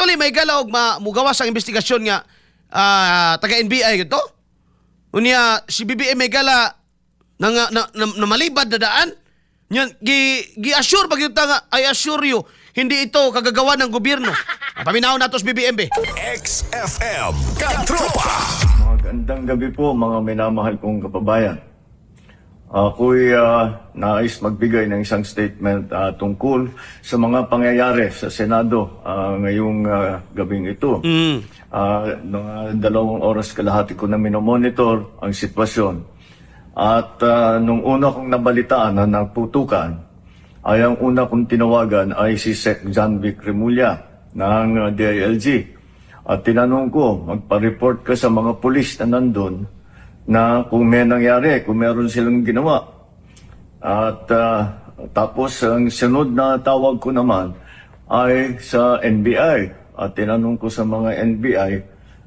Literally may gala og mugawas ang investigasyon nga taga NBI gito. Unya si BBM may gala na malibad na daan. Yan, gi assure pag nga, "I assure you, hindi ito kagagawa ng gobyerno." Paminaw nato sa BBM be. XFM Katropa. Magandang gabi po, mga minamahal kong kababayan. Ako'y nais magbigay ng isang statement tungkol sa mga pangyayari sa Senado ngayong gabing ito. Mga 2 oras kalahati ko na minomonitor ang sitwasyon. At nung una kong nabalitaan na nagputukan, ay ang una kong tinawagan ay si Sec Jonvic Remulla ng DILG. At tinanong ko, magpa-report ka sa mga pulis na nandun na kung may nangyari, kung meron silang ginawa. At tapos ang sunod na tawag ko naman ay sa NBI. At tinanong ko sa mga NBI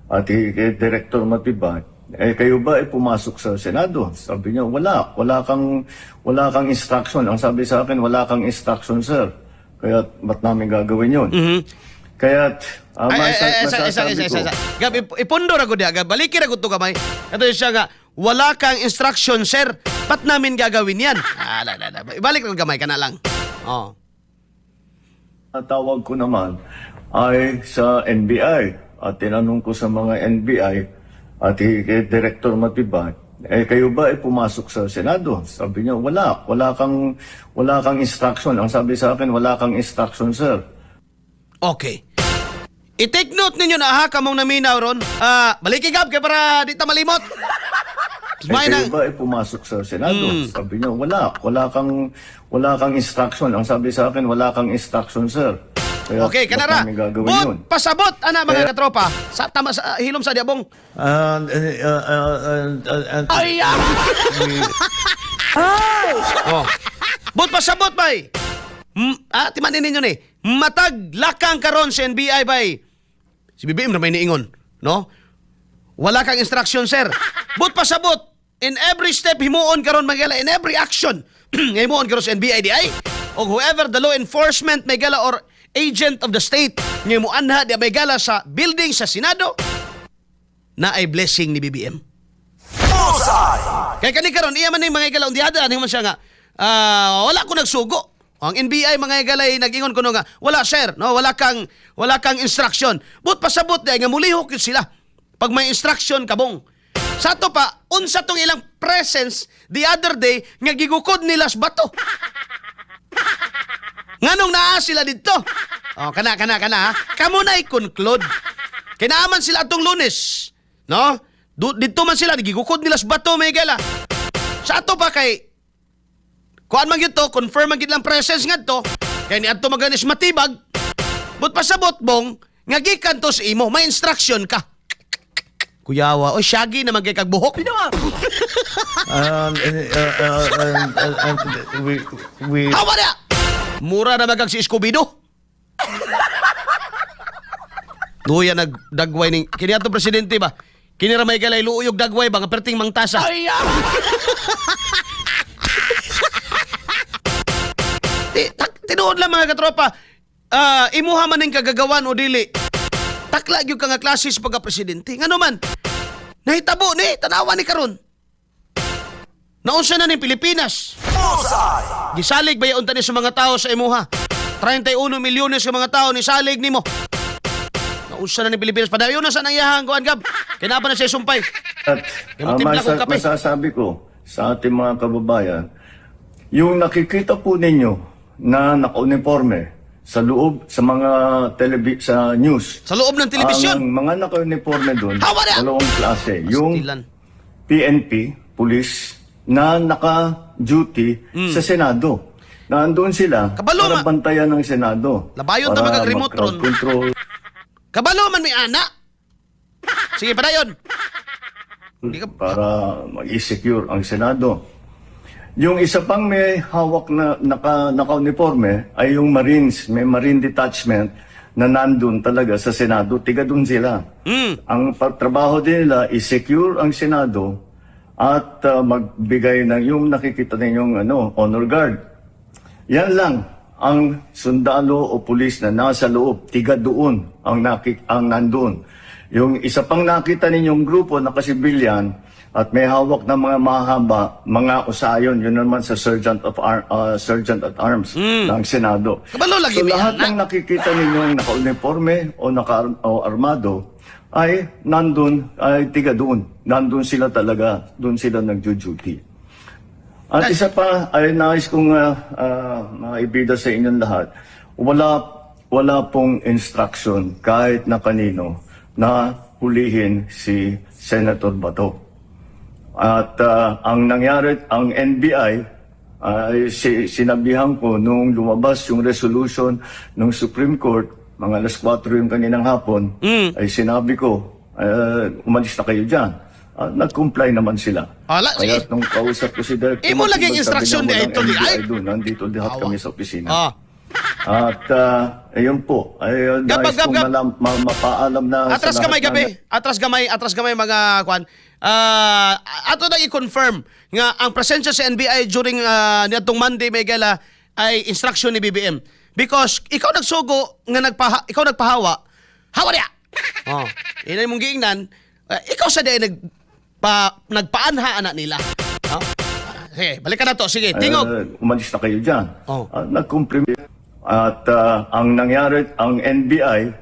at kay Director Matibag, "Eh, kayo ba ay pumasok sa Senado?" Sabi niya, "Wala. Wala kang instruction." Ang sabi sa akin, "Wala kang instruction, sir. Kaya ba't namin gagawin yun?" Kaya Ay, ay, ay, isa, isa, masasabi isa, isa, ko, isa. Gab, ipundo ra gud ya, Gab. Baliki ra gud to gamay. Ito siya nga, "Wala kang instruction, sir. Ba't namin gagawin yan?" Ah, la, la, la. Ibalik ra gamay ka na lang. Oh. Tawag ko naman ay sa NBI. At tinanong ko sa mga NBI at kay Director Matibag, "Eh, kayo ba ay pumasok sa Senado?" Sabi niya, "Wala. Wala kang instruction." Ang sabi sa akin, "Wala kang instruction, sir." Okay. I-take note ninyo na ha, kamong naminaw ron. Ah, baliki, Gab, kay para di ta malimot. "Eh, May kayo nang ba ay pumasok sa Senado?" Sabi niya, "Wala. Wala kang instruction." Ang sabi sa akin, "Wala kang instruction, sir. Kaya Okay, ba't kanara. namin gagawin But yun?" pasabot ana, mga katropa. Sa tama sa hilom sa diabong. And Ay! Ah! Oh. But pasabot bay. Timanin ninyo ni. Matag lakang karon sa NBI bay. Si BBM na may niingon, no? "Wala kang instruction, sir." But pasabot, in every step himuon karon magala, in every action himuon karon sa NBI di ay o whoever the law enforcement may gala or agent of the state nga muanha di may gala sa building sa Senado na ay blessing ni BBM. Bullseye. Kay kani karon iya man ni mga igala undiada ani man siya nga wala ko nagsugo. Ang NBI, mga igalay, nag-ingon kuno nga, "Wala, sir, no, wala kang instruction." But pasabot di nga mulihok yun sila pag may instruction kabong. Sa ato pa, unsa tong ilang presence the other day nga gigukod nila sa bato? Nganong naa sila didto? Oh, kana kana kana ha. Kamo na i-conclude. Kay naa man sila atong Lunes. No? Didto man sila gigukod nila sa bato, may gala. Sa ato pa kay kuan man gyud to, confirm man gyud lang presence ngadto. Kay niadto maganis matibag. But pasabot, bong, nga gikan to sa imo, may instruction ka. Kuyawa, o shaggy naman kay kag buhok. And we Hawa na! Mura na magag si Scooby-Doo. Luya nagdagway ning kini ato presidente ba? Kini ra may galay luuyog dagway ba nga perting mangtasa. Ay! Tinuod lang, mga katropa. Ah, imuha man ning kagagawan o dili. Takla gyud ka nga klase sa pagka-presidente. Ngano man? Nahitabo ni, tanawa ni karon. Naunsa na ni Pilipinas? Bullseye. Gisalig ba yaon tani sa mga tao sa imuha? 31 milyones sa mga tao ni salig nimo. Naunsa na ni Pilipinas? Padayon na sa nangyahang kuan, Gab. Kaya na siya sumpay. At Kaya mo timpla kong kape. masasabi ko sa ating mga kababayan, yung nakikita po ninyo na naka-uniforme sa loob sa mga sa news. Sa loob ng telebisyon. Ang mga naka-uniforme doon, Hawa na! dalawang klase. Yung Pastilan. PNP, police, na naka-duty sa Senado. Naandoon sila Kabalo para bantayan ng Senado. Labayon ta para magag-remote mag-crowd ron. control. Kabalo man may ana. Sige, padayon. Hindi ka Para mag-secure ang Senado. Yung isa pang may hawak na naka-uniforme ay yung Marines, may Marine detachment na nandun talaga sa Senado, tiga dun sila. Ang trabaho din nila is secure ang Senado at magbigay ng yung nakikita ninyong ano, honor guard. Yan lang. Ang sundalo o pulis na nasa loob, tiga doon ang nandun. Yung isa pang nakita ninyong grupo na kasibilyan at may hawak na mga mahaba, mga usayon, yun naman sa Sergeant at Arms ng Senado. Kabalo lagi So may lahat anak. ng nakikita ninyong naka-uniforme o naka o armado ay nandun, ay tiga doon. Nandun sila talaga, doon sila nagjo-duty. At isa pa ay nais kong maibida sa inyong lahat, wala pong instruction kahit na kanino na hulihin si Senator Bato. At ang nangyari, ang NBI, ay sinabihan ko nung lumabas yung resolution ng Supreme Court, mga alas 4 yung kaninang hapon, ay sinabi ko, "Umalis na kayo dyan." Nag-comply naman sila. Ala, Kaya sige. nung kausap ko si Direk Imo Timothy, laging magsabi instruction niya, di walang ito di NBI ay. doon, nandito lahat kami sa opisina. At ayun po, ay Gab, nais gab, kong gab. mapaalam na Atras sa lahat gamay gabi. ng- Atras gamay mga kwan. Ato na i-confirm nga ang presensya sa NBI during niadtong Monday, may gala, ay instruction ni BBM. Because ikaw nagsugo nga ikaw nagpahawa. Hawa niya. Oh, ina mong giingnan, ikaw sa di nagpaanha ana nila. Oh. Sige, balikan na to. Sige, tingog. Umalis na kayo dyan. Oh. Nag-comply. At ang nangyari, ang NBI,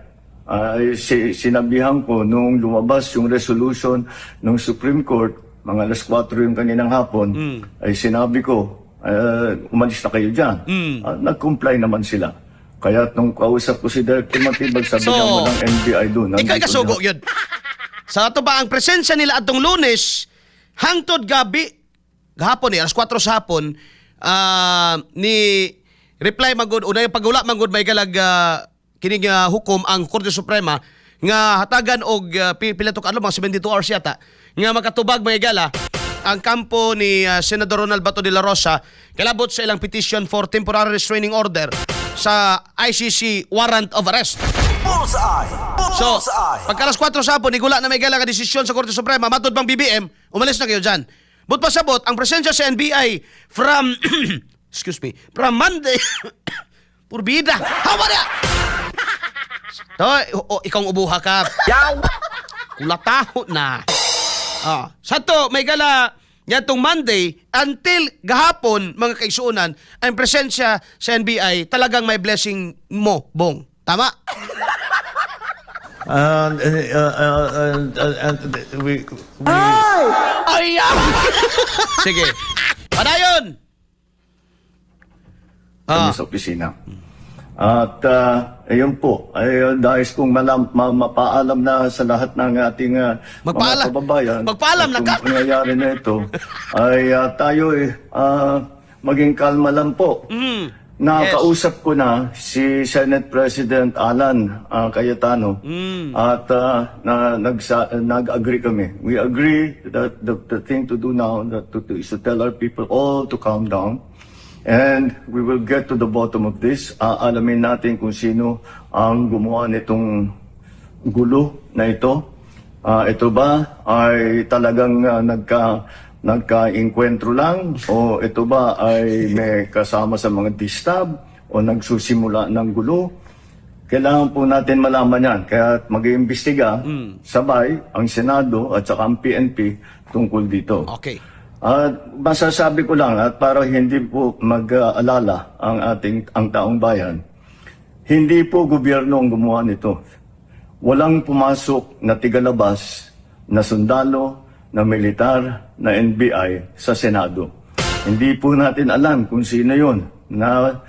ay sinabihan ko nung lumabas yung resolution ng Supreme Court, mga alas 4 yung kaninang hapon, ay sinabi ko, "Umalis na kayo dyan." Nag-comply naman sila. Kaya nung kausap ko si Direk Timothy, sabi So, niya, walang NBI doon. Ikaw Nandito kasugo lahat. yun. Sa ato ba ang presensya nila atong Lunes hangtod gabi gahapon eh alas 4 sa hapon, ni reply magud unay pagula magud may galag kining hukom ang Korte Suprema nga hatagan og pila to ka adlaw, mga 72 hours yata, nga makatubag mga gala ang kampo ni Senador Ronald Bato de la Rosa kalabot sa ilang petition for temporary restraining order sa ICC warrant of arrest. Bullseye! So, Bullseye! pagka alas 4 sa hapon, nigula na may gala nga desisyon sa Korte Suprema, matod bang BBM, umalis na kayo dyan. But pasabot, ang presensya sa NBI from, excuse me, from Monday, purbida, hawa na! To, o, ikaw ang ubuha ka. Yaw! Kulataho na. Sa to, may gala yatong Monday until gahapon, mga kaigsuonan, ang presensya sa NBI talagang may blessing mo, Bong. Tama? And we Ay! Sige. Padayon! Kami sa opisina. At ayun po, ay nais kong mapaalam na sa lahat ng ating mga kababayan. Magpaalam na ka? Itong pangyayari na ito ay tayo eh, maging kalma lang po. Nakausap ko na si Senate President Alan Cayetano at nag-agree kami. We agree that the thing to do now is to tell our people all to calm down. And we will get to the bottom of this. Aalamin natin kung sino ang gumawa nitong gulo na ito. Ito ba ay talagang nagka-inkwentro lang o ito ba ay may kasama sa mga distab o nagsusimula ng gulo? Kailangan po natin malaman yan. Kaya mag-iimbestiga sabay ang Senado at saka ang PNP tungkol dito. At masasabi ko lang at para hindi po mag-alala ang taong bayan, hindi po gobyerno ang gumawa nito. Walang pumasok na tigalabas na sundalo, na militar, na NBI sa Senado. Hindi po natin alam kung sino yon na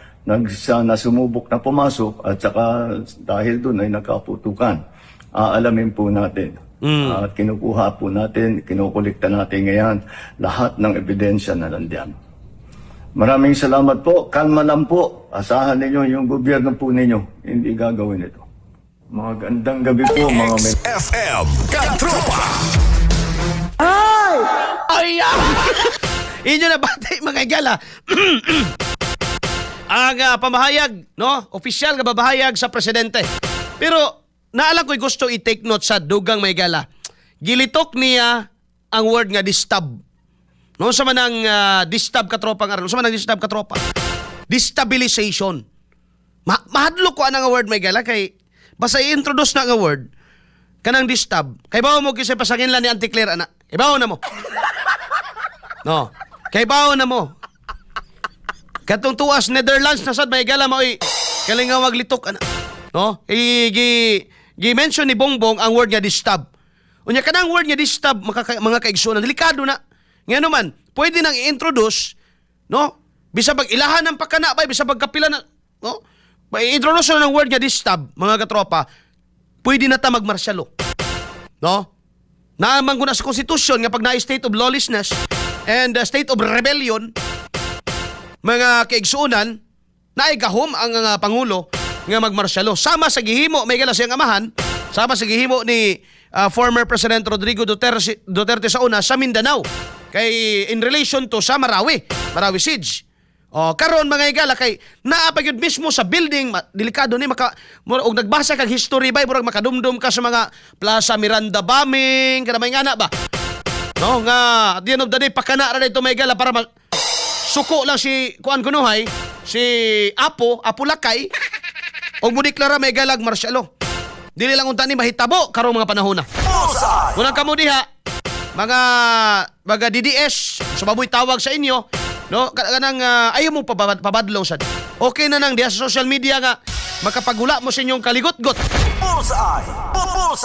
sumubok na pumasok at saka dahil doon ay nagkaputukan. Aalamin po natin. At kinukuha po natin, kinukolekta natin ngayon lahat ng ebidensya na nandiyan. Maraming salamat po. Kalma lang po. Asahan ninyo yung gobyerno po ninyo. Hindi gagawin ito. Magandang gabi po mga XFM Katropa! Ay! Inyo na bati mga igala ang pamahayag, no? Opisyal nga pamahayag sa presidente. Pero naalang ko'y gusto i-take note sa dugang may gala. Gilitok niya ang word nga distab. No sa man ang distab, katropa nga, sa man ang distab, katropa? Destabilization. Mahadlok ko anang word, may gala, kay basta i-introduce na nga word kanang distab. Kay bawo mo kisay pasangin lang ni Auntie Claire ana. Kay na mo. No. Kay bawo na mo. Katong tuas Netherlands na sad, may gala, maoy kalingaw litok ana. No? I, gi, gi mention ni Bongbong ang word nga distab. Unya kanang word nga distab, mga kaigsuonan, delikado na. Nga naman, pwede nang i-introduce, no? Bisa pag ilahan ng pakana bay, bisa pagkapila na, no? I-introduce na ng word nga distab, mga katropa, pwede na ta mag-martial law. No? Naamang ko na sa konstitusyon nga pag na state of lawlessness and state of rebellion, mga kaigsuonan, naay gahom ang pangulo nga mag-martial law. Sama sa gihimo, may gala siyang amahan, sama sa gihimo ni former President Rodrigo Duterte, Duterte sa una sa Mindanao kay in relation to sa Marawi, Marawi siege. O karon, mga higala, kay naa pa gyud mismo sa building, delikado ni maka og nagbasa kag history bay, murag makadumdum ka sa mga Plaza Miranda bombing kada may ngana ba. No, nga at the end of the day pakana ra dito, may gala, para suko lang si kuan kunuhay, si Apo, Apo Lakay, og mo deklara, may galag, martial law. Dili lang unta ni mahitabo karong mga panahon na. Bullseye! Unang kamo diha, mga DDS, sa baboy tawag sa inyo, no? Kanang ayaw mo pabadlong sad. Okay na nang diha sa social media nga makapagula mo sa inyong kaligotgot. Bullseye! Bullseye!